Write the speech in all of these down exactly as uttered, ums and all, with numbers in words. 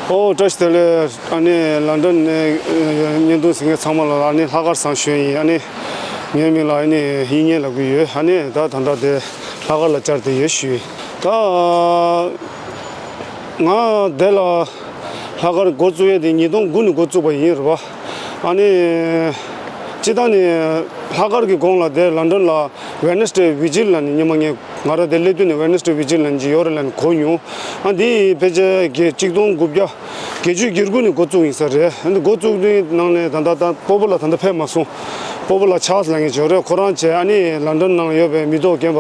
ཨོ་བཀྲ་ཤིས་བདེ་ལེགས། ཨ་ནི་ལན་ཌན་ནས་ཨ་བརྙན་ཐུང་གཟིགས་མཁན་ཚང་མ་ལ་ཨ་ནི་ལྷག་དཀར་བཟང་ཞུ་ཡིན། ཨ་ནི་ངའི་མིང་ལ་ཨ་ནི་དབྱིག་གཉེན་ལབ་ཀྱི་ཡོད། ཨ་ནི་ད་ད་ལྟ་དེ་ལྷག་དཀར་ལ་བཅར་བསྡད་ཡོད་ཞུ་ཡིན། ད་ང་དེ་ལ་ལྷག་དཀར་འགོ་བཙུགས་ཡས་དེ་ཉིས་སྟོང་དགུ་ནས་འགོ་བཙུགས་པ་ཡིན་རེད་པ། ཨ་ནི་སྤྱིར་བཏང་ནས་ལྷག་དཀར་གྱི་གོང་ལ་དེ་ལན་ཌན་ལ་Wednesday Vigil ལབ་ནས་སྔོན་མ་ངས་ང་རང་དེ་སླེབས་དུས་ནས་Wednesday Vigil ལབ་ནས་ཅིག་ཡོད་རེད་ལབ་ནས་གོ་མྱོང་། ཨ་འདི་ཕལ་ཆེར་གྱི་གཅིག་སྟོང་དགུ་བརྒྱ་བརྒྱད་ཅུ་གྱ་དགུ་ནས་འགོ་བཙུགས་ཡིན་ས་རེད། ཨ་འདི་འགོ་བཙུགས་དུས་ནང་ནས་ད་ལྟ་ད་སྤོ་བོ་ལགས་ད་ལྟ་ཕེབས་མ་སོང་། སྤོ་བོ་ལགས་ཆརལ་སི་ལབ་མཁན་ཅིག་ཡོད་རེད། ཁོ་རང་བྱས་ཨ་ནི་ལན་ཌན་ནང་ཡོད་པའི་མི་ཐོག་རྒན་པ་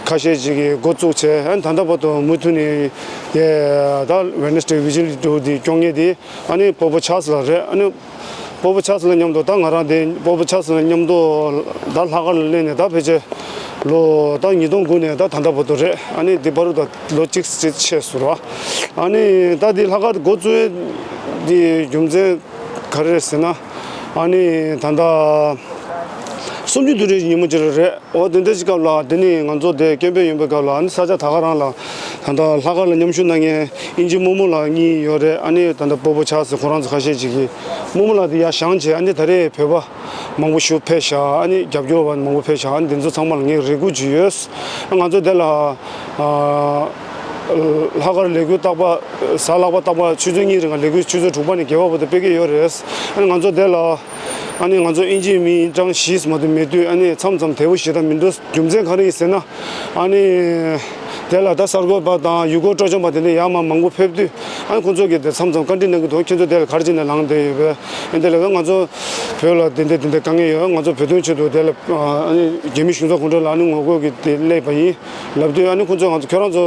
ཁ་ཤས་ཅིག་གིས་འགོ་བཙུགས་བྱས། ཨ་ནི་ད་ལྟ་བར་དུ་མུ་མཐུད་ནས་ཡས་ད་Wednesday Vigil འདི་སྐྱོང་མཁན་དེ་ཨ་ནི་སྤོ་བོ་ཆརལ་སི་ལགས་རེད། ཨ་ནི་སྤོ་བོ་ཆརལ་སི་ལགས་མཉམ་དུ་ད་ང་རང་དེ་སྤོ་བོ་ཆརལ་སི་ལགས་མཉམ་དུ་ད་ལྷག་དཀར་ལ་སླེབས་ནས་ད་ཕལ་ཆེར་ལོ་ད་ཉིས་སྟོང་དགུ་ནས་ད་ད་ལྟ་བར་དུ་རེད། ཨ་ནི་འདི་བར་དུ་ད་ལོ་གཅིག་ཙམ་ཆགས་སོང་ར། ཨ་ནི་ད་འདི་ལྷག་དཀར་འགོ་བཙུགས་ཡས་འདི་རྒྱུ་མཚན་ག་རེ་རེད་ཟེར་ན། ཨ་ནི་ད་ལྟ་སུམ་ཅུ་དུས་དྲན་གྱི་ཉིན་མོ་ཅིག་རེད། འོ་དེ་འདྲ་ཅིག་སྐབས་ལ་དེ་ནི་ང་ཚོ་དེ་སྐད་འབོད་ཡོང་བའི་སྐབས་ལ་ཨ་ནི་ས་ཆ་ད་ག་རང་ལ་ད་ལྟ་ལྷག་དཀར་ལ་མཉམ་ཞུགས་གནང་མཁན་ཨིན་ཇི་རྨོ་མོ་ལགས་གཉིས་ཡོད་རེད། ཨ་ནི་ད་ལྟ་སྤོ་བོ་ཆརལ་སི་ཁོ་རང་ཚོ་ཁ་ཤས་ཅིག་གིས་རྨོ་མོ་ལགས་དེ་ཡར་བཞེངས་བྱས། ཨ་ནི་ད་རེས་བོད་པ་མང་པོ་ཞིག་ཕེབས་ཤག་ཨ་ནི་རྒྱབ་སྐྱོར་བ་མང་པོ་ཕེབས་ཤག་ཨ་ནི་དེ་ཚོ་ཚང་མ་ལ་ངས་རེ་སྐུལ་ཅིག་ཡོད། ང་ཚོ་དེ་ལ་ཨ་ལྷག་དཀར་ལས་འགུལ་རྟག་པར་གཟའ་ལྷག་པ་རྟག་པར་ཆུ་ཚོད་གཉིས་རིང་ལ་ལས་འགུལ་ཆུ་ཚོད་དྲུག་པ་ནས་བརྒྱད་པ་བར་དུ་སྤེལ་གྱི་ཡོད་རེད། ཨ་ནི་ང་ཚོ་དེ་ལ་ཨ་ནི་ང་ཚོ་ཨིན་ཇིའི་མི་གྲངས་བཞི་ཙམ་མ་གཏོགས་མེད་དུས་ཨ་ནི་མཚམས་མཚམས་དལ་པོ་ཞེ་དྲག་མི་འདུག་རྒྱུ་མཚན་ག་རེ་ཡིན་ཟེར་ན། ཨ་ནི་དེ་ལ་ད་གསར་འགོད་པ་དང་ཡུལ་སྐོར་སྤྲོ་འཆམ་པ་དེ་འདྲ་ཡར་མར་མང་པོ་ཕེབས་དུས་ཨ་ནི་ཁོང་ཚོ་གིས་དེ་མཚམས་མཚམས་བཀའ་འདྲི་གནང་གི་འདུག་ཁྱེད་ཚོ་དེ་ལ་ག་རེ་བྱས་ནས་ལངས་བསྡད་ཡོད་པས། ཨ་ནི་དེ་ལ་ང་ཚོ་བོད་ལ་དེ་འདྲ་དེ་འདྲ་དཀའ་ངལ་ཡོད། ང་ཚོ་བོད་དོན་ཆེད་དུ་དེ་ལ་ཨ་ནི་རྒྱ་མི་གཞུང་ཚབ་གོང་འཕེལ་ལ་ཨ་ནི་ངོ་རྒོལ་གྱི་དེ་སླེབས་པ་ཡིན་ལབ་དུས། ཨ་ནི་ཁོང་ཚོས་ང་ཚོ་ཁྱོད་རང་ཚོ་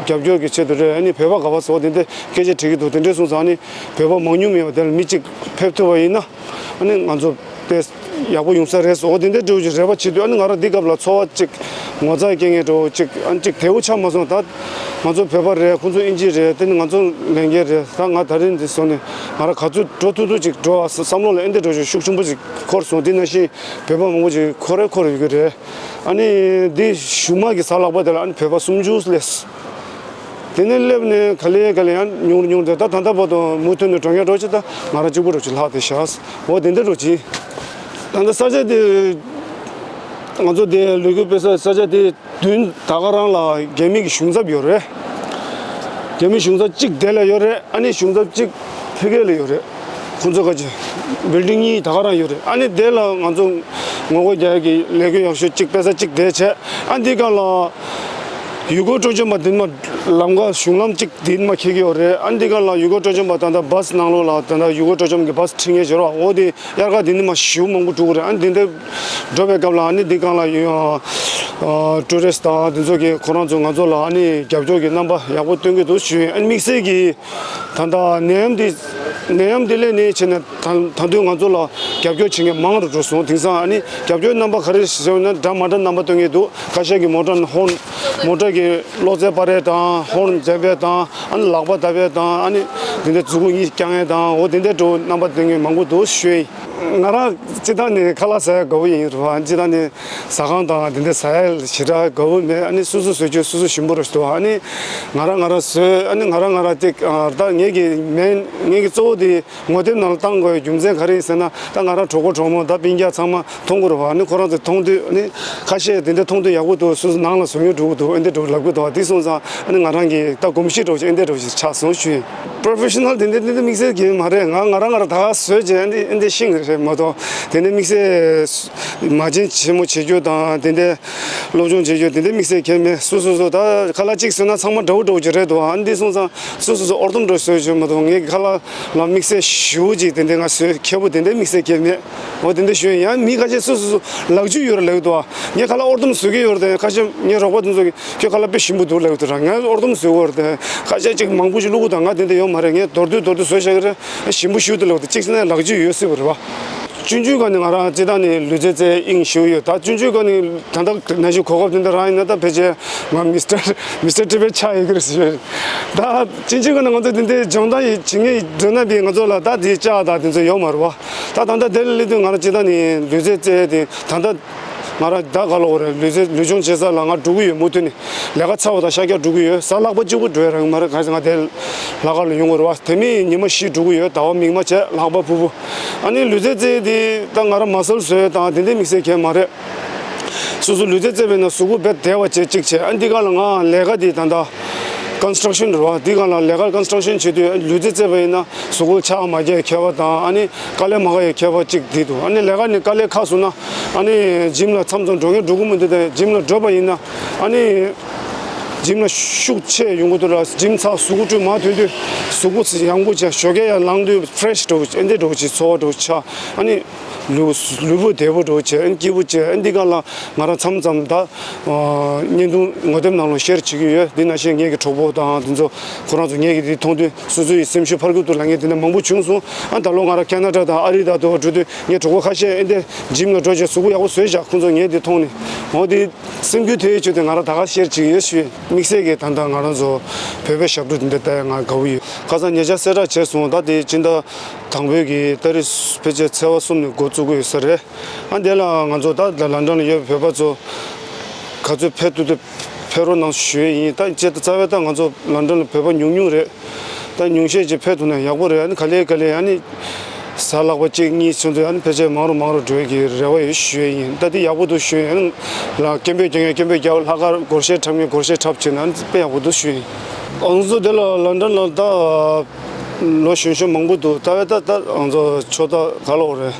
རྒྱབ་སྐྱོར་གྱི་ཆེད་དུ་རེད། ཨ་ནི་བོད་པ་ག་པར་སོང་དེ་འདྲ་སྐད་ཆ་དྲི་གི་འདུག་དེ་འདྲ་སོང་ཙང་ཨ་ནི་བོད་པ་མང་ཉུང་མེད་པ་དེ་ལ་མི་གཅིག་ཕེབས་ཐུབ་པ་ཡིན་ན། ཨ་ནི་ང་ཚོ་དཔེ་ཡག་པོ་ཡོང་ས་རེད་ཟེར། འོ་དེ་འདྲའི་འདྲ་བོ་ཅིག་རེ་བ་བྱེད་དུས་ཨ་ནི་ང་རང་འདི་སྐབས་ལ་ཚོར་བ་ཅིག་ངོ་ཚ་སྐྱེ་མཁན་འདྲ་བོ་ཅིག་ཨ་ནི་ཅིག་དལ་པོ་ཆགས་མ་སོང་། ད་ང་ཚོ་བོད་པ་རེད། ཁོང་ཚོ་ཨིན་ཇི་རེད། དེ་ནི་ང་ཚོ་ལས་འགན་རེད། ད་ང་ད་རིང་འདི་སོང་ནས་ང་རང་ག་ཚོད་འགྲོ་ཐུབ་ཐུབ་ཅིག་འགྲོ་ཨ་བསམ་བློ་ལ་ཨེ་འདྲ་འདྲ་བོ་ཅིག་ཤུགས་ཆེན་པོ་ཅིག་འཁོར་སོང་། དེ་ནང་བཞིན་བོད་པ་མང་པོ་ཅིག་འཁོར་རེ་འཁོར་ཡོད་ཀྱི་རེད། ཨ་ནི་འདི་གཞུག་མ་གི་གཟའ་ལྷག་པ་དེ་ལ་ཨ་ནི་བོད་པ་སུམ་ཅུ་སླེབས། དེ་ནས་སླེབས་ནས་ག་ལེ་ག་ལེ་ཡང་ཉུང་རུ་ཉུང་རུ་དེ་ད་ད་ལྟ་བར་དུ་མུ་མཐུད་ནས་འགྲོ་མཁན་འགྲོ་ཆེ། ད་ང་རང་གཅིག་པུ་འགྲོ་ཆེ་ལྷག་དེ་ཤག་འོ་དེ་འདྲ་འགྲོ་ཆེ། ད་ལྟ་ས་ཆ་དེ་ང་ཚོ་དེ་ལས་འགུལ་སྤེལ་ས་ས་ཆ་དེ་མདུན་ད་ག་རང་ལ་རྒྱ་མི་གི་གཞུང་ཚབ་ཡོད་རེད། རྒྱ་མི་གཞུང་ཚབ་གཅིག་དེ་ལ་ཡོད་རེད། ཨ་ནི་གཞུང་ཚབ་གཅིག་ཕ་གི་ལ་ཡོད་རེད། ཁོང་ཚོ་ཁ་ཅིག་བིལ་ཌིང་གཉིས་ད་ག་རང་ཡོད་རེད། ཨ་ནི་དེ་ལ་ང་ཚོ་ངོ་རྒོལ་རྒྱག་ཡག་གི་ལས་འགུལ་ཡག་ཤོས་གཅིག་སྤེལ་ས་གཅིག་དེ་བྱས། ཨ་འདི་ག་ལ་ཡུལ་སྐོར་སྤྲོ་འཆམ་པ་འདི་མ་ལམ་ཁ་གཞུང་ལམ་གཅིག་འདི་མ་འཁེལ་གི་ཡོད་རེད། ཨ་འདི་ག་ལ་ཡུལ་སྐོར་སྤྲོ་འཆམ་པ་ད་ལྟ་བྷ་སི་ནང་ལོགས་ལ་ད་ལྟ་ཡུལ་སྐོར་སྤྲོ་འཆམ་གི་བྷ་སི་ཁྲིད་མཁན་ཞིག་རོགས་འོ་དེ་དབྱར་ཁ་འདི་ནི་མ་ཞེ་པོ་མང་པོ་འགྲོ་གི་རེད། ཨ་འདི་འདྲ་འགྲོ་བའི་སྐབས་ལ་ཨ་ནི་འདི་གང་ལ་ཡོད་ཨ་ཊུ་རི་སི་ཊི་དང་འདི་ཚོ་གིས་ཁོ་རང་ཚོ་ང་ཚོ་ལ་ཨ་ནི་རྒྱབ་སྐྱོར་གྱི་རྣམ་པ་ཡག་པོ་སྟོན་གྱི་འདུག་ཞུ་ཡིན། ཨ་ནི་དམིགས་བསལ་གྱིས་ད་ལྟ་ནད་ཡམས་འདི་ནད་ཡམས་འདི་སླེབས་ནས་བྱས་ནས་ད་ད་དུང་ང་ཚོ་ལ་རྒྱབ་སྐྱོར་བྱེད་མཁན་མང་རུ་འགྲོ་སོང་། དེང་སང་ཨ་ནི་རྒྱབ་སྐྱོར་རྣམ་པ་ག་རེ་ཞིག་ཟེར་ན་འདྲ་མ་འདྲ་རྣམ་པ་སྟོན་གྱི་འདུག་ཁ་ཤས་ཀྱིས་མོ་ཊ་ཧོན་མོ་ཊ་གི་གློག་རྫས་སྤར་ཡས་དང་ཧོན་འཛེམ་པ་དང་ཨ་ནི་ལག་པ་བརྡབ་པ་དང་ཨ་ནི་དེ་འདྲ་མཛུབ་གུ་གཉིས་བརྐྱང་ཡས་དང་འོ་དེ་འདྲ་འགྲོ་རྣམ་པ་སྟོན་མཁན་མང་པོ་འདུག་ཞུ་ཡིན། ང་རང་སྤྱིར་བཏང་ནས་ཁ་ལག་ཟ་ཡ་དགའ་པོ་ཡིན་རེད་བ། སྤྱིར་བཏང་ནས་ཟ་ཁང་དང་དེ་འདྲ་ཟ་ཡ་ཞེ་དྲག་དགའ་པོ་མེད། ཨ་ནི་སོ་སོ་བཟོས་རྒྱུ་སོ་སོ་ཞིམ་པོ་རེད་འདུག་ཨ་ནི་ང་རང་ང་རང་བཟོས། ཨ་ནི་ང་རང་ང་རང་ཏིག་ཨ་ད་ངེད་ཀྱི་མེན་ངེད་ཀྱི་གཙོ་བོ་དེ་ངོ་དེབ་ནང་ལ་བཏང་དགོས་རྒྱུ་མཚན་ག་རེ་ཡིན་ཟེར་ན། ད་ང་རང་གྲོགས་པོ་གྲོགས་མོ་ད་སྤུན་ཀྱག་ཚང་མ་མཐོང་གི་རེད་བ། ཨ་ནི་ཁོ་རང་ཚོ་མཐོང་དུས་ཨ་ནི་ཁ་ཤས་དེ་འདྲ་མཐོང་དུས་ཡག་པོ་འདུག་སོ་སོ་ནང་ལ་བཟོ་མྱོང་འགྲོ་གི་འདུག་ཨེ་འདྲ་འགྲོ་ལབ་གི་འདུག་དེ་སོང་ཙང་ཨ་ནི་ང་རང་གི་ད་གོམས་གཤིས་འདྲ་བོ་ཅིག་ཨེ་འདྲ་འདྲ་བོ་ཅིག་ཆགས་སོང་ཞུ་ཡིན། པོ་རོ་ཕེ་ཤ་ནལ་དེ་འདྲ་དེ་འདྲ་དམིགས་བསལ་གྱི་མ་རེད། ང་ང་རང་ང་རང་ད་ག་བཟོས་བྱས་ཨེ་འདྲ་ཨེ་འདྲ་ཤེས་ཀྱི་རེད་མ་གཏོགས་དེ་འདྲ་དམིགས་བསལ་མ་བྱན་ཆེན་མོ་བྱེད་རྒྱུ་དང་དེ་འདྲ་སློབ་སྦྱོང་བྱེད་རྒྱུ་དེ་འདྲ་དམིགས་བསལ་གྱི་མེད། སོ་སོ་སོ་ད་ཁ་ལག་གཅིག་བཟོས་ན་ཚང་མ་འདྲ་བོ་འདྲ་བོ་ཅིག་རེད་འདུག་ཨ་འདི་སོང་ཙང་སོ་སོ་སོ་ཨོར་ཏོམ་འདྲ་བཟོས་བྱས་མ་གཏོགས་ངས་ཁ་ལག་ལ་དམིགས་བསལ་ཞེ་པོ་ཅིག་དེ་འདྲ་ང་བཟོས་མཁས་པོ་དེ་འདྲ་དམིགས་བསལ་གྱི་མེད། འོ་དེ་འདྲ་ཞུ་ཡིན། ཡང་མི་ཁ་ཤས་སོ་སོ་སོ་ལག་འཇུ་ཡོད་རེད་ལབ་འདུག་ངས་ཁ་ལག་ཨོར་ཏོམ་བཟོ་གི་ཡོད་རེད་དེ། ཁ་ཤས་ངའི་རོགས་པ་དེ་ཚོ་གིས་ཁྱོད་ཁ་ལག་དཔེ་ཞིམ་པོ་འདུག་ལབ་འདུག་ར། ངས་ཨོར་ཏོམ་བཟོས་ཡོད་རེད་དེ། ཁ་ཤས་ཅིག་མང་པོ་ཞིག་བླུགས་དང་ང་དེ་འདྲ་ཡོད་མ་རེད། ངས་མདོར་བསྡུས་མདོར་བསྡུས་བཟོས་བཞག་གི་རེད། ཞིམ་པོ་ཞེ་པོ་འདུག་ལབ་འདུག་གཅིག་བྱས་ན་ལག་འཇུ་ཡོད་སྲིད་པ་རེད་བ། སྤྱོད་འཇུག་སྒང་ནས་ང་རང་སྤྱིར་བཏང་ནས་ལུས་རྩལ་རྩེད་དབྱིངས་ཞེ་པོ་ཡོད། ད་སྤྱོད་འཇུག་སྒང་ནས་ད་ལྟ་ན་གཞོན་གོ་སྐབས་དེ་འདྲ་རག་ཡིན་ན་ད་ཕལ་ཆེར་ང་མི་སི་ཊར་མི་སི་ཊར་ཊི་བེཊ་ཆགས་ཡོད་ཀྱི་རེད་ཟེར། ད་སྤྱོད་འཇུག་སྒང་ནས་ང་ཚོ་དེ་འདྲའི་སྦྱོང་བརྡར་ཡི་བྱེད་མཁན་མདུན་ན་པའི་ང་ཚོ་ལ་ད་དེའི་ལྕགས་དང་དེ་ཚོ་ཡོད་མ་རེད་བ། ད་ད་ལྟ་དེ་ལ་སླེབས་དུས་ང་རང་སྤྱིར་བཏང་ནས་ལུས་རྩལ་རྩེད་དེ་ད་ལྟ་ ང་རང་ད་ག་ལ་འོ་རེད། ལུས་རྩལ་ལུས་སྦྱོང་བྱེད་ས་ལ་ང་འགྲོ་གི་ཡོད། མུ་མཐུད་ནས་ལས་ཀ་ཚར་བ་དང་ཤར་རྒྱག་འགྲོ་གི་ཡོད། གཟའ་ལྷག་པ་གཅིག་པུ་འགྲོ་ཡ་རང་མ་རེད། ག་ཚོད་ང་དེ་ལྷག་དཀར་ལ་ཡོང་གི་རེད་བ། དེ་མིན་ཉི་མ་བཞི་འགྲོ་གི་ཡོད། ཟླ་བ་མིག་དམར་བྱས། ལྷག་པ་ཕུར་བུ། ཨ་ནི་ལུས་རྩལ་རྩེད་དེ་ད་ང་རང་མ་སལ་བཟོས་དང་དེ་འདྲའི་དམིགས་བསལ་གང་ཡང་མ་རེད། སོ་སོ་ལུས་རྩལ་རྩེད་པ་ཡིན་ན་གཟུགས་པོ་རྦད་དེ་བ་བྱེད་གཅིག་བྱས། ཨ་འདི་ག་ལ་ང་ལས་ཀ་འདི་ད་ལྟ་ཀོན་སི་ཊྲག་ཤན་རེད་བ། འདི་ག་ལ་ལས་ཀ་ཀོན་སི་ཊྲག་ཤན་བྱེད་དུས་ལུས་རྩལ་རྩེད་པ་ཡིན་ན་གཟུགས་པོ་ཆག་མ་རྒྱག་ཁྱད་པར་དང་། ཨ་ནི་དཀའ་ལས་མ་ཁག་ཡ་ཁྱད་པར་གཅིག་འདི་འདུག་ཨ་ནི་ལས་ཀ་ནི་དཀའ་ལས་ཁག་སོང་ན་ཨ་ནི་ཇིམ་ལ་མཚམས་མཚམས་འགྲོ་མཁན་འགྲོ་གི་མི་འདུག་དེ་ཇིམ་ལ་འགྲོ་བ་ཡིན་ན་ཨ་ནི་ཇིམ་ལ་ཤུགས་ཆེ་ཡོང་གི་འདུག་ལ། ཇིམ་ཚར་གཟུགས་པོ་བཀྲུས་མ་ཐོན་དུས་གཟུགས་པོ་ཡང་པོ་བྱས། ཞོགས་ཀས་ཡར་ལངས་དུས་ཕི་རེ་ཤི་འདྲ་བོ་ཅིག་ཨེ་འདྲ་འདྲ་བོ་ཅིག་ཚོར་བ་འདྲ་བོ་ཅིག་ཆགས། ཨ་ནི་ལུས་ལུས་པོ་བདེ་པོ་འདྲ་བོ་བྱས། ཨ་ནི་སྐྱིད་པོ་བྱས། ཨ་ནི་འདི་ག་ལ་ང་རང་མཚམས་མཚམས་ད་བརྙན་ཐུང་ངོ་དེབ་ནང་ལ་ཤེར་བྱེད་ཀྱི་ཡོད། འདི་ནང་བཞིན་ངེད་ཀྱི་གྲོགས་པོ་དང་དེ་ཚོ་ཁོ་རང་ཚོ་ངེད་ཀྱི་འདི་མཐོང་དུས་སོ་སོ་ཡི་སེམས་ཤུགས་འཕར་གྱི་འདུག་ལབ་མཁན་དེ་འདྲ་མང་པོ་བྱུང་སོང་། ཨ་ད་ལོ་ང་རང་ཁེ་ན་ཌ་དང་ཨ་རི་དང་དུ་བ་འགྲོ་དུས་ངའི་གྲོགས་པོ་ཁ་ཤས་ཨེ་འདྲ་ཇིམ་ལ་འགྲོ་བྱས་གཟུགས་པོ་ཡག་པོ་བཟོས་བཞག་ཁོ་ཚོ་ངའི་འདི་མཐོང་ནས། འོ་དེ་སེམས་འགུལ་ཐེབས་ཡས་བྱུང་སྟེ་ང་རང་ད་ག་ཤེར་བྱེད་ཀྱི་ཡོད་ཞུ། དམིགས་བསལ་གྱི་ད་ལྟ་ང་རང་ཚོ་བོད་པའི་ཞབས་བྲོ་འདི་འདྲ་ལྟ་ཡ་ང་དགའ་བོ་ཡོད། ཁ་སང་ཉེ་ཆར་གསལ་བསྒྲགས་བྱས་སོང་། ད་དེ་སྤྱི་ཟླ་དང་པོའི་གི་ཏ་རིག་ཕལ་ཆེར་ཚེས་པ་གསུམ་ནས་འགོ་བཙུགས་ཀྱི་ཡོད་ས་རེད། ཨ་འདི་ལ་ང་ཚོ་ད་ལ་ལན་ཌན་ལ་ཡོད་པའི་བོད་པ་ཚོ་ག་ཚོད་ཕེབས་ཐུབ་ཐུབ་ཕེབས་རོགས་གནང་ཞུ་ཡས་ཡིན། ད་ཅེ་ད་རྩ་བའི་ད་ང་ཚོ་ལན་ཌན་ལ་བོད་པ་ཉུང་ཉུང་རེད། ད་ཉུང་ཤས་ཅིག་ཕེབས་ཐུབ་ན་ཡག་པོ་རེད། ཨ་ནི་ག་ལེ་ག་ལེ་ཨ་ནི་གཟའ་ལྷག་པ་གཅིག་གཉིས་ཚུན་དུ་ཨ་ནི་ཕལ་ཆེར་མང་རུ་མང་རུ་འགྲོ་ཡས་ཀྱི་རེ་བ་ཡོད་ཞུ་ཡས་ཡིན། ད་དེ་ཡག་པོ་འདུག་ཞུ་ཡས་ཡིན། ལ་སྐད་འབོད་རྒྱག་མཁན་སྐད་འབོད་རྒྱབ། ལྷག་དཀར་སྒོར་གཞས་འཁྲབ་མཁན་སྒོར་གཞས་འཁྲབ་བྱས་ན་ཨ་ནི་དཔེ་ཡག་པོ་འདུག་ཞུ་ཡས་ཡིན། ང་ཚོ་དེ་ལ་ལན་ཌན་ལ་ད་ལོ་གཞོན་གཞོན་མང་པོ་འདུག་ད་བས་ད་ད་ང་ཚོ་ཆོ་ད་ག་ལོག་རེད།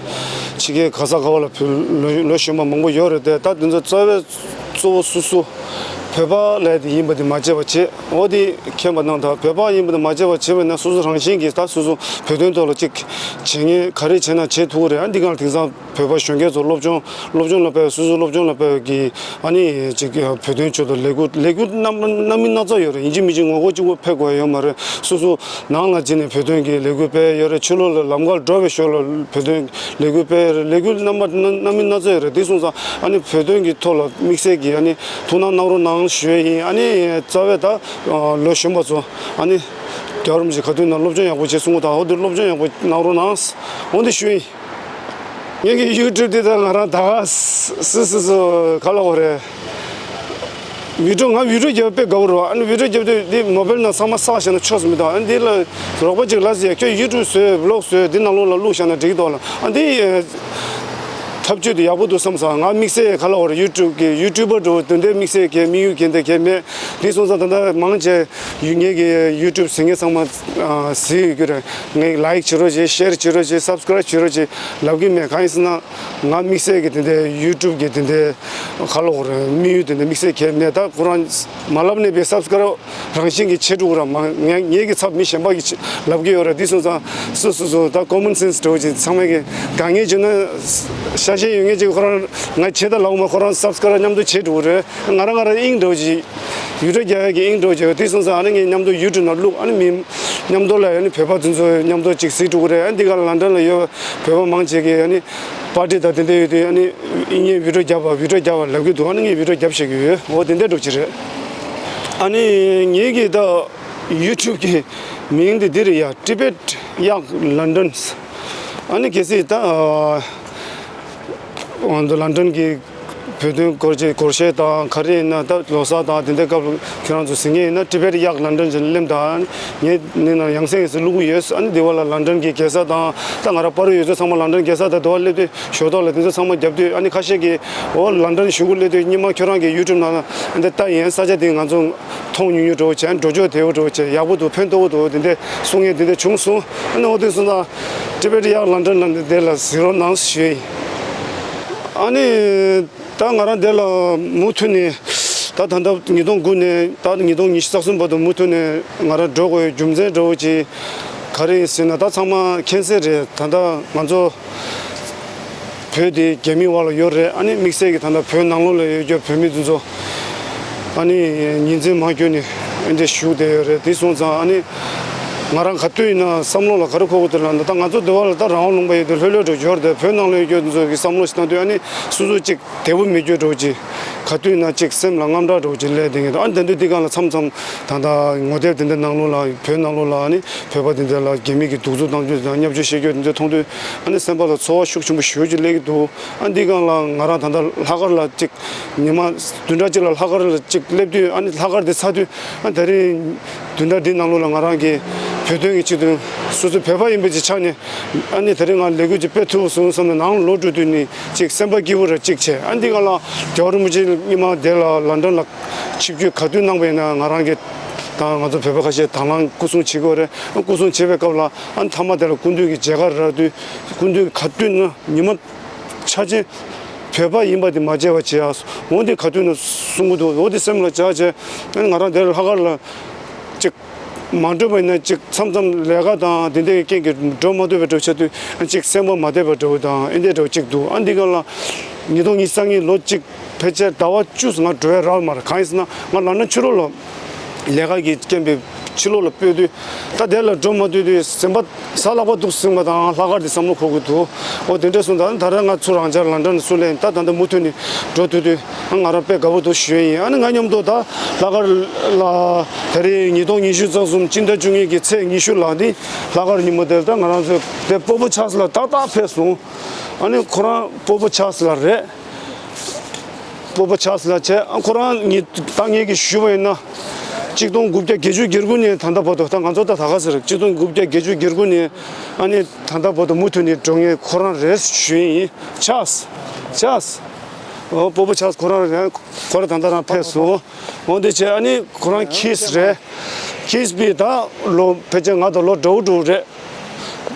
ཕྱི་རྒྱལ་ག་ས་ག་བ་ལ་ཕུ་ལོ་ལོ་གཞོན་པ་མང་པོ་ཡོད་རེད་དེ། ད་དེ་ཚོ་རྩ་བའི་གཙོ་བོ་སོ་སོ་བོད་པ་ལས་དེ་ཡིན་པ་དེ་མ་བརྗེད་པ་བྱེད། འོ་དེ་མཁྱེན་པ་གནང་དང་། བོད་པ་ཡིན་པ་དེ་མ་བརྗེད་པ་བྱེད་པ་ན་སོ་སོ་རང་བཞིན་གྱིས་ད་སོ་སོ་བོད་དོན་ཐོག་ལ་ཅིག་བྱེད་ངེས་ག་རེ་བྱས་ན་བྱེད་ཐུབ་ཀྱི་རེད། ཨ་འདི་གང་ལ་དེང་སང་བོད་པ་གཞོན་སྐྱེས་ཚོ་སློབ་སྦྱོང་སློབ་སྦྱོང་ལ་ཕེབས། སོ་སོ་སློབ་སྦྱོང་ལ་ཕེབས་ཀྱི་ཨ་ནི་ཅིག་བོད་དོན་ཆེད་དུ་ལས་འགུལ་ལས་འགུལ་རྣམ་རྣམ་སྨིན་སྣ་ཚོགས་ཡོད་རེད། ཡིན་གཅིག་མིན་གཅིག་ངོ་རྒོལ་གཅིག་པོ་ཕེབས་དགོས་ཡོད་མ་རེད། སོ་སོ་ནང་ལ་བྱས་ནས་བོད་དོན་གྱི་ལས་འགུལ་སྤེལ་ཡོད་རེད། ཕྱི་ལོགས་ལ་ལམ་ཁར་འགྲོ་བའི་ཞོར་ལ་བོད་དོན་ལས་འགུལ་སྤེལ་ཡོད་རེད། ལས་འགུལ་རྣམ་པ་སྣ་སྣ་མིན་སྣ་ཚོགས་ཡོད་རེད། དེ་སོང་ཙང་ཨ་ནི་བོད་དོན་གྱི་ཐོག་ལ་དམིགས་བསལ་གྱི་ཨ་ནི་ཐུགས་སྣང་གནང་རོགས་གནང་ཞུ་ཡས་ཡིན། ཨ་ནི་རྩ་བའི་ད་ལོ་གཞོན་པ་ཚོ་ཨ་ནི་རྒྱལ་བ་རིན་པོ་ཆེ་ག་དུས་ན་སློབ་སྦྱོང་ཡག་པོ་བྱེད་གསུང་གི་ད། འོ་དེ་སློབ་སྦྱོང་ཡག་པོ་གནང་རོགས་གནང་། འོ་འདི་ཞུ་ཡིན། ངེད་ཀྱི་ཡུ་ཊུབ་འདི་ད་ང་རང་ད་ག་སི་སི་སི་ག་ལ་འོ་རེད། བི་ཌིའོ་ང་བི་ཌིའོ་རྒྱབ་དཔེ་དགའ་བོ་རེད། ཨ་ནི་བི་ཌིའོ་རྒྱབ་དུས་འདི་མོ་བེལ་ནང་ཚང་མ་བསགས་བཞག་ན་ཆོག་སུ་མི་འདུག་ཨ་ནི་འདི་ལ་རོགས་པ་ཅིག་ལ་ཟེར། ཁྱོད་ཡུ་ཊུབ་བཟོས་བི་ལོག་བཟོས་འདི་ནང་ལོགས་ལ་བླུགས་བཞག་ན་འགྲིག་གི་འདུག་ལ། ཨ་འདི་ཐབས་ཇུས་དེ་ཡག་པོ་འདུག་བསམ་སོང་། ང་དམིགས་བསལ་ག་ལ་འོ་རེད། ཡུ་ཊུབ་ཀྱི་ཡུ་ཊུབ་པར་འགྲོ་དོན་དེ་དམིགས་བསལ་གྱི་དམིགས་ཡུལ་གྱི་འདི་གས་མེད། འདི་སོང་ཙང་ད་ལྟ་མང་ཆེ་ཡུ་ངེད་ཀྱི་ཡུ་ཊུབ་ཟེར་མཁན་ཚང་མ་ཨ་གཟིགས་ཡོད་ཀྱི་རེད། ངས་ལའིག་བྱེད་རོགས་བྱེད། ཤེར་བྱེད་རོགས་བྱེད། སབ་སི་ཀ་རེབ་བྱེད་རོགས་བྱེད་ལབ་ཀྱི་མེད། གང་ཡིན་ཟེར་ན་ང་དམིགས་བསལ་གྱི་དེ་འདྲའི་ཡུ་ཊུབ་ཀྱི་དེ་འདྲའི་ག་ལ་འོ་རེད། དམིགས་ཡུལ་དེ་འདྲ་དམིགས་བསལ་གས་མེད། ད་ཁོ་རང་མ་ལབ་ནས་པའི་སབ་སི་ཀ་རེབ་རང་བཞིན་གྱིས་བྱེད་འགྲོ་གི་ར། མ་ངས་ངེད་ཀྱི་ཚབ་མི་གཞན་པ་གིས་ལབ་ཀྱི་ཡོད་རེད། འདི་སོང་ཙང་སོ་སོ་སོ་ད་ཀོ་མོན་སེན་སི་འདྲ་བོ་ཅིག་ཚང་མས་ཀྱི་དཀའ་ངལ་བྱུང་ན་ཤ་ཞེན་ཡོད་མཁན་ཅིག་ཁོ་རང་ང་བྱེད་ད་ལབ་མ། ཁོ་རང་སབ་སི་ཀ་རེབ་མཉམ་དུ་བྱེད་འགྲོ་གི་རེད། ང་རང་ང་རང་དབྱིངས་འདྲ་བོ་ཅིག་ཡུ་ཊུབ་རྒྱག་ཡག་གི་དབྱིངས་འགྲོ་བྱས། དེ་སོང་ཙང་ཨ་ནི་ངས་མཉམ་དུ་ཡུ་ཊུབ་ནང་བླུགས། ཨ་ནི་མི་མཉམ་དུ་ལ་ཨ་ནི་བོད་པ་དེ་ཚོ་མཉམ་དུ་ཅིག་གཟིགས་འགྲོ་གི་རེད། ཨ་ནི་འདི་ག་ལ་ལན་ཌན་ལ་ཡོད་བོད་པ་མང་ཆེ་གིས་ཨ་ནི་པར་ཊི་དང་དེ་འདྲ་ཡོད་དུས་ཨ་ནི་དབྱིན་ཡིག་བི་ཌིའོ་རྒྱབ་པ་བི་ཌིའོ་རྒྱབ་པ་ལབ་ཀྱི་འདུག་ཨ་ནི་ངས་བི་ཌིའོ་རྒྱབ་བཞག་གི་ཡོད། འོ་དེ་འདྲ་འགྲོ་གི་རེད། ཨ་ནི་ངེད་ཀྱི་ད་ཡུ་ཊུབ་ཀྱི་མིང་དེ་འདི་རེད་ཡ། ཊི་བེཊ་གཡག་ལན་ཌན། ཨ་ནི་གལ་སྲིད་ད་ཨ་ལན་ཌན་གྱི་བོད་དོན་སྐོར་གྱི་སྒོར་གཞས་དང་ག་རེ་ཡིན་ན། ད་ལོ་གསར་དང་དེ་འདྲའི་སྐབས་ལ་ཁྱེད་རང་ཚོ་གཟིགས་མཁན་ཡིན་ན། ཊི་བེཊ་གཡག་ལན་ཌན་ཅེས་གླེམ་དང་། ངས་འདི་ནང་ཡང་སེ་ཡང་སེ་བླུག་གི་ཡོད། ཨ་ནི་འདི་བ་ལ་ལན་ཌན་གྱི་རྒྱལ་ས་དང་། ད་ང་རང་པར་ཡོད་ཚད་ཚང་མ་ལན་ཌན་རྒྱལ་ས་དང་དེ་བ་སླེབས་དུས་ཞོགས་ཏོག་ལ་དེ་ཚོ་ཚང་མ་རྒྱབ་དུས་ཨ་ནི་ཁ་ཤས་ཀྱིས་འོ་ལན་ཌན་གཞུག་གུ་སླེབས་དུས་སྙིང་མ་ཁྱོད་རང་གི་ཡུ་ཊུབ་ནང་ལ་འདི་ལྟ་ཡིན། ས་ཆ་དེ་ང་ཚོ་མཐོང་ཉུང་ཉུང་འདྲ་བོ་བྱས། འགྲོ་ཕྱོགས་བདེ་བོ་འདྲ་བོ་བྱས། ཡག་པོ་འདུག་ཕན་ཐོགས་པོ་འདུག་དེ་འདྲའི་གསུང་མཁན་དེ་འདྲ་བྱུང་སོང་། ཨ་ནི་འོ་དེ་སོང་ཙང་ཊི་བེཊ་གཡག་ལན་ཌན་ལ་འདི་དེ་ལ་གཟིགས་རོགས་གནང་ཞུ་ཡིན། ཨ་ནི། ད་ང་རང་འདི་ལ་མུ་མཐུད་ནས་ད་ད་ལྟ་ཉིས་སྟོང་དགུ་ནས་ད་ཉིས་སྟོང་ཉི་ཤུ་རྩ་གསུམ་བར་དུ་མུ་མཐུད་ནས་ང་རང་འགྲོ་དགོས་ཡོད་རྒྱུ་མཚན་འདྲ་བོ་ཅིག་ག་རེ་ཡིན་ཟེར་ན། ད་ཚང་མ་མཁྱེན་གསལ་རེད། ད་ལྟ་ང་ཚོ་བོད་དེ་རྒྱ་མིའི་འོག་ལ་ཡོད་རེད། ཨ་ནི་དམིགས་བསལ་གྱི་ད་ལྟ་བོད་ནང་ལོགས་ལ་ཡོད་རྒྱུ་བོད་མི་དེ་ཚོ་ཨ་ནི་ཉིན་མཚན་མ་འཁྱོལ་ནས་ཨ་འདྲ་བཞུགས་བསྡད་ཡོད་རེད། དེ་སོང་ཙང་ཨ་ནི་ ང་རང་ག་དུས་ཡིན་ན་བསམ་བློ་ལ་ག་རེ་འཁོར་གི་འདུག་ལབ་ན། ད་ང་ཚོ་འདི་བ་ལ་ད་རང་དབང་ལུང་པ་ཡོད་དུས་ལྷོད་ལྷོད་འགྲོ་འབྱོར་དེ་བོད་ནང་ལ་ཡོད་རྒྱུ་ཚོ་གི་བསམ་བློ་ཞིག་བཏང་དུས། ཨ་ནི་སོ་སོ་ཅིག་བདེ་པོ་མེད་རྒྱུ་འདྲ་བོ་ཅིག་ག་དུས་ཡིན་ན་ཅིག་སེམས་ལ་དངངས་སྐྲག་འདྲ་བོ་ཅིག་སླེབས་བསྡད་མཁན་འདུག་ཨ་ནི་དེ་དུས་འདི་སྒང་ལ་མཚམས་མཚམས་ད་ལྟ་ངོ་དེབ་དེ་འདྲ་ནང་ལོགས་ལ་བོད་ནང་ལོགས་ལ་ཨ་ནི་བོད་པ་དེ་འདྲ་ལ་རྒྱ་མི་གིས་གདུག་རྩུབ་བཏང་རྒྱུ་དང་བརྙས་བཅོས་བྱེད་རྒྱུ་དེ་འདྲ་མཐོང་དུས། ཨ་ནི་སེམས་པ་ལ་ཚོར་བ་ཤུགས་ཆེན་པོ་ཞེ་པོ་ཅིག་སླེབས་ཀྱི་འདུག་ཨ་ནི་འདི་སྒང་ལ་ང་རང་ད་ལྟ་ལྷག་དཀར་ལ་ཅིག་ཉི་མ་བདུན་ཕྲག་གཅིག་ལ་ལྷག་དཀར་ལ་ཅིག་སླེབས་དུས། ཨ་ནི་ལྷག་དཀར་དེ་ཚར་དུས། ཨ་ནི་ད་རིང་བདུན་ཕྲག་འདི་ནང་ལོགས་ལ་ང་རང་གིས་བོད་དོན་གྱི་ཆེད་དུ་སོ་སོ་བོད་པ་ཡིན་པའི་ཆ་ནས། ཨ་ནི་ད་རིང་ང་ལས་འགུལ་ཅིག་སྤེལ་ཐུབ་སོང་བསམ་ནས་ནང་ལོག་འགྲོ་དུས་ནི་ཅིག་སེམས་པ་སྐྱིད་པོ་ར་ཅིག་བྱས། ཨ་ནི་འདི་སྒང་ལ་རྒྱལ་བ་རིན་པོ་ཆེ་སྔོན་མ་དེ་ལ་ལན་ཀྲན་ལ་ཆིབས་བསྒྱུར་ག་དུས་གནང་བ་ཡིན་ན། ང་རང་གིས་དང་ང་ཚོ་བོད་པ་ཁ་ཤས་དང་བླངས་སྐུ་སྲུང་བྱེད་དགོས་རེད། སྐུ་སྲུང་བྱེད་པའི་སྐབས་ལ། ཨ་ནི་མཐའ་མ་དེ་ལ་སྐུ་མདུན་གྱི་མཇལ་ཁ་རག་དུས། སྐུ་མདུན་གྱིས་ག་དུས་ན་ཉི་མ་ཆ་ཆེན་བོད་པ་ཡིན་པ་དེ་མ་བརྗེད་པ་བྱེད་ཨ། འོ་འདི་ག་དུས་ན་གསུང་གི་འདུག་འོ་འདི་སེམས་ལ་འཇགས་བྱས། ཨ་ནི་ང་རང་དེ་ལ་ལྷག་དཀར་ལ་ཅིག་མ་འགྲོ་བ་ཡིན་ན་ཅིག་མཚམས་མཚམས་ལས་ཀ་དང་དེ་འདྲའི་རྐྱེན་གྱིས་འགྲོ་མ་ཐུབ་པའི་འགྲོ་བྱ་དུས། ཨ་ཅིག་སེམས་པ་མ་བདེ་བ་འདྲ་བོ་དང་ཨེ་འདྲ་འདྲ་བོ་ཅིག་འདུག་ཨ་འདི་སྒང་ལ་ཉིས་སྟོང་ཉི་ཤུ་རྩ་གཉིས་ལོ་གཅིག་ཕལ་ཆེར་ཟླ་བ་བཅུ་ང་འགྲོ་ཡ་རག་མ་རེད། གང་ཡིན་ཟེར་ན་ང་ལ་ན་ཕྱི་ལོགས་ལ་ལས་ཀ་གི་རྐྱེན་པས་ཕྱི་ལོགས་ལ་སྤོས་དུས། ད་དེ་ལ་འགྲོ་མ་ཐུབ་དུས་སེམས་པ་ས་ལྷག་པ་འདུག་སེམས་པ་དང་ལྷག་དཀར་དེ་བསམ་བློ་འཁོར་གི་འདུག་འོ་དེ་འདྲ་སོང་། ད་ད་རེས་ང་ཚུར་རང་འཇགས་ལན་ཀྲན་ལ་ཚུར་སླེབས་ཡིན། ད་ད་ལྟ་མུ་མཐུད་ནས་འགྲོ་ཐུབ་དུས་ང་རང་དཔེ་དགའ་པོ་འདུག་ཞུ་ཡ་ཡིན། ཨ་ནི་ང་མཉམ་དུ་ད་ལྷག་དཀར་ལ་ད་རེས་ཉིས་སྟོང་ཉི་ཤུ་རྩ་གསུམ་སྤྱི་ཟླ་བཅུ་གཉིས་ཀྱི་ཚེས་ཉི་ཤུ་ལ་ནི་ལྷག་དཀར་ཉིན་མོ་དེར་ད་ང་རང་ཚོའི་དེ་སྤོ་བོ་ཆགས་ལ་ཏག་ཏག་ཕེབས་སོང་། ཨ་ནི་ཁོ་རང་སྤོ་བོ་ཆགས་ལ་རེད། སྤོ་བོ་ཆགས་ལ་བྱས། ཨ་ཁོ་རང་ཉིད་ད་ངེད་ཀྱིས་ཞུས་པ་ཡིན་ན། གཅིག་སྟོང་དགུ་བརྒྱ་བརྒྱད་ཅུ་གྱ་དགུ་ནས་ད་ལྟ་བར་དུ། ད་ང་ཚོ་ད་ད་ག་ཟེར། གཅིག་སྟོང་དགུ་བརྒྱ་བརྒྱད་ཅུ་གྱ་དགུ་ནས་ཨ་ནི་ད་ལྟ་བར་དུ་མུ་མཐུད་ནས་འགྲོ་མཁན་ཁོ་རང་རེད་ཞུས་ཡིན། ཆགས། ཆགས། འོ་སྤོ་བོ་ཆགས་ཁོ་རང་རེད། ཁོ་རང་ད་ལྟ་རང་ཕེབས་སོང་། འོ་འདི་བྱས། ཨ་ནི་ཁོ་རང་ཁིས་རེད། ཁིས་པི་ད་ལོ་ཕལ་ཆེར་ང་དང་ལོ་འདྲ་བོ་འདྲ་བོ་རེད།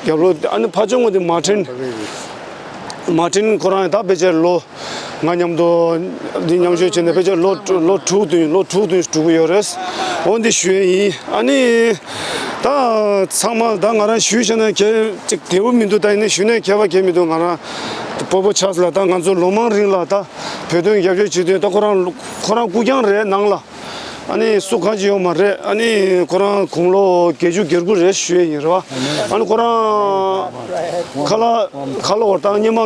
རྒྱབ་ལོགས། ཨ་ནི་ཕ་ཆུང་ངོ་དེ་མར་ཏིན། མར་ཏིན་ཁོ་རང་ད་ཕལ་ཆེར་ལོ། ང་མཉམ་དུ་འདི་མཉམ་ཞུགས་བྱས་ནས་ཕལ་ཆེར་ལོ་ལོ་དྲུག་བདུན། ལོ་དྲུག་བདུན་འགྲོ་གི་ཡོད་རེད། འོ་འདི་ཞུ་ཡས་ཡིན། ཨ་ནི་ད་ཚང་མ་ད་ང་རང་ཞུས་བྱས་ན་གལ་ཅིག་བདེ་པོ་མི་འདུག་ད་ཡིན་ནའི་ཞུས་ནའི་ཁྱད་པར་གང་ཡང་མི་འདུག་ང་རང་སྤོ་བོ་ཆགས་ལ་ད་ང་ཚོ་ལོ་མང་རིང་ལ་ད་བོད་དོན་རྒྱབ་སྐྱོར་བྱེད་དུས། ད་ཁོ་རང་ཁོ་རང་སྐུ་རྐྱང་རེད་ནང་ལ། ཨ་ནི་སུ་གང་ཅི་ཡོད་མ་རེད། ཨ་ནི་ཁོ་རང་དགུང་ལོ་བརྒྱད་ཅུ་གྱ་དགུ་རེད་ཞུ་ཡས་ཡིན་རེད་བ། ཨ་ནི་ཁོ་རང་ཁ་ལག་ཁ་ལག་བོར་དང་སྙེ་མ་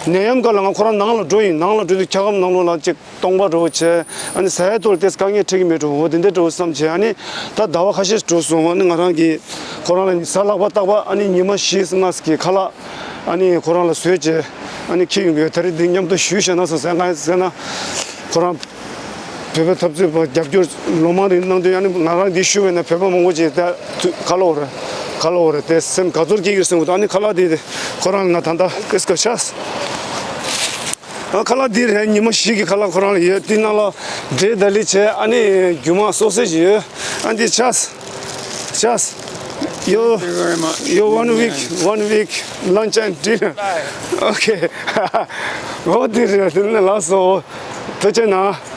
ནད་ཡམས་སྐབས་ལ་ང་ཁོ་རང་ནང་ལ་འགྲོ་ཡིན། ནང་ལ་འགྲོ་དུས་འཁྱག་སྒམ་ནང་ལོགས་ལ་ཅིག་སྟོང་པ་འདྲ་བོ་བྱས། ཨ་ནི་ཟ་ཡས་ཐོག་ལ་ཏོག་ཙམ་དཀའ་ངལ་འཕྲད་ཀྱི་མེད་འགྲོ་འོ་དེ་འདྲ་འདྲ་བོ་བསམ་བྱས། ཨ་ནི་ད་ཟླ་བ་ཁ་ཤས་འགྲོ་སོང་། ཨ་ནི་ང་རང་གིས་ཁོ་རང་ལ་གཟའ་ལྷག་པ་རྟག་པར་ཨ་ནི་ཉི་མ་བཞི་ལྔ་ཙམ་གྱི་ཁ་ལག་ཨ་ནི་ཁོ་རང་ལ་བཟོས་བྱས་ཨ་ནི་འཁྱེར་ཡོང་གི་ཡོད། ད་རེས་འདི་མཉམ་དུ་ཞུས་བཞག་ན་བསམ་སོང་། གང་ཡིན་ཟེར་ན་ཁོ་རང་བོད་པའི་འཐབ་རྩོད་པ་རྒྱབ་སྐྱོར་ལོ་མང་རིང་གནང་དུས། ཨ་ནི་ང་རང་འདི་ཞུ་བས་ན་བོད་པ་མང་པོ་ཅིག་ད་ཁ་ལོ་རེད། ཁ་ལོ་རེད་དེ་སེམས་དགའ་ཚོར་སྐྱེ་གི་རེད་བསམ་གི་འདུག་ཨ་ནི་ཁ་ལག་འདི་དེ་ཁོ་རང་ལ་ང་ད་ལྟ་ཀིས་ཀ་ཤས། ཨ་ཁ་ལག་འདི་རེད། ཉི་མ་བཞི་གི་ཁ་ལག་ཁོ་རང་ལ་ཡོད། འདི་ནང་ལ་འབྲས་དང་ལི་བྱས། ཨ་ནི་རྒྱུ་མ་སོ་སོ་ཞིག་ཡོད། ཨ་འདི་ཆགས། Just your, your one week, one week lunch and dinner. Okay. འོ་འདི་རེད། དེ་ནས་ལགས་སོ། ཐུགས་རྗེ་གནང་།